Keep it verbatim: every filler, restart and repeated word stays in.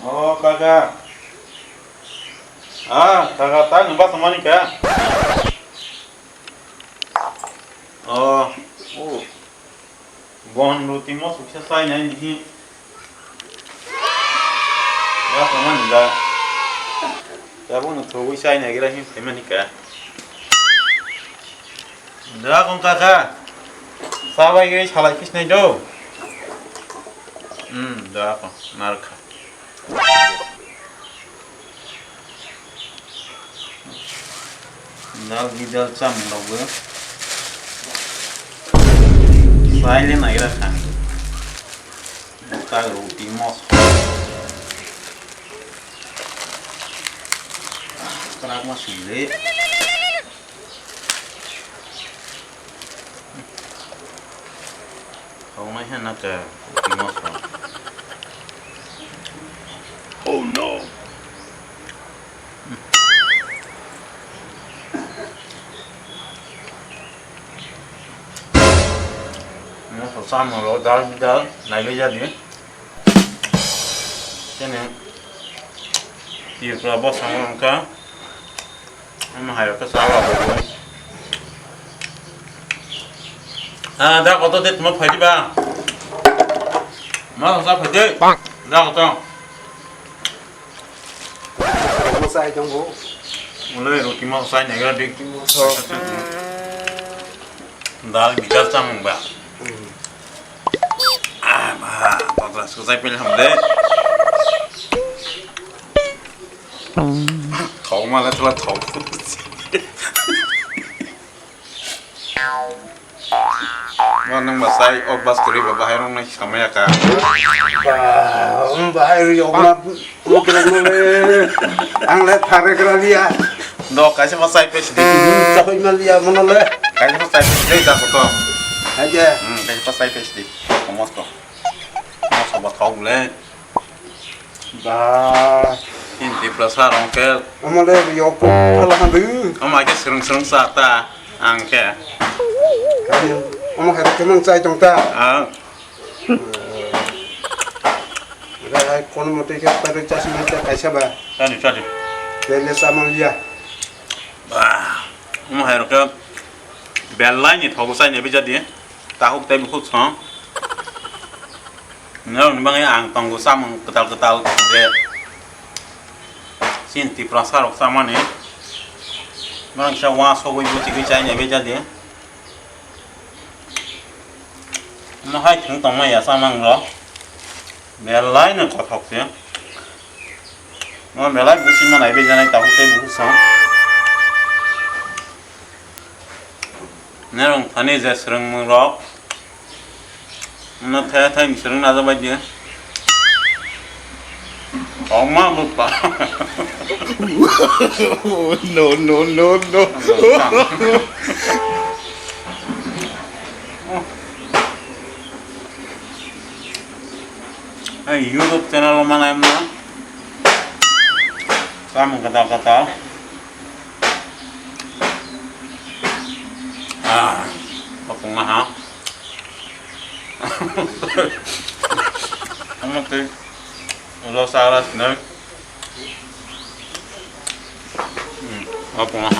O kaka. Ah, kaka, ta nwng basa mani ka? O, o. Bon roti mo suksa sai nai ni. Basa mani da. Tabuk no thogwi sai nai gira hin sai mani ka. Da kon kaka. Sabai giri salai kis nai do. Hmm, da kon narkha. Dal bidal chamung rokbo sai le nai rakha. Bwkha roti moso. Kwrak ma sui le. Tongnai hwnna khe roti moso. Oh no! Moso chamung rok dal bidal naiwi jadi. Chini Tripura bosongo wngkha. Omo hai rok khe cha rw bo. Ah, da koto de tuma phaidi ba. Ma sa phaidi. Da koto. Mo sai tongo. Ulo roti ma sai nai ga dik. Mo so. Dal bidal chamung ba. Hmm. Ah, ba, kotra sujai pele hamde. Thok male thola thok. Mo nang ba sai o bas kuri ba bahai rong nai samaya ka. Ba, um, bahai rwi okma, okma le. Ang le thare kra liya. Do kaisa ba sai pes di. Chahoi ma liya mono le. Kaisa ba sai pes di da ko to. Aja. Hmm, kaisa ba sai pes di. Komosto. Komosto ba thok le. Ba. Chini Tiprasa rong khe. Omo le yok phala handu. Omo hai khe swrwng swrwng cha ta ang khe. Omo hai khe mang chai tong ta. Ah. Rai kono mote khe pare chasma ta kaisa ba. Chadi, chadi. Bele samang liya. Ba. Omo hai rok khe belai ni thogo chai ni bijadi. Tahuk tei bukhuk song. Norokni bagwi ang tongo chamung kwtal kwtal je chini Tiprasa rok chamani. Norok kisa uansugwi buchigwi chaina bai jadi. Omo hai thwng tongmani ya chamung rok. Belai no kothok se. Omo belai buchima nai bai janai tahuk tei bukhuk song. Norok thani je swrwngmung rok. No thaya thai ni swrwng naja bai di. Oma bupa. No, no, no, no. Hey, YouTube channel mana emna. Kamu kata-kata. Ah, kapung ha. Ano te? Ulo sala sinai. Hmm, kapung ha.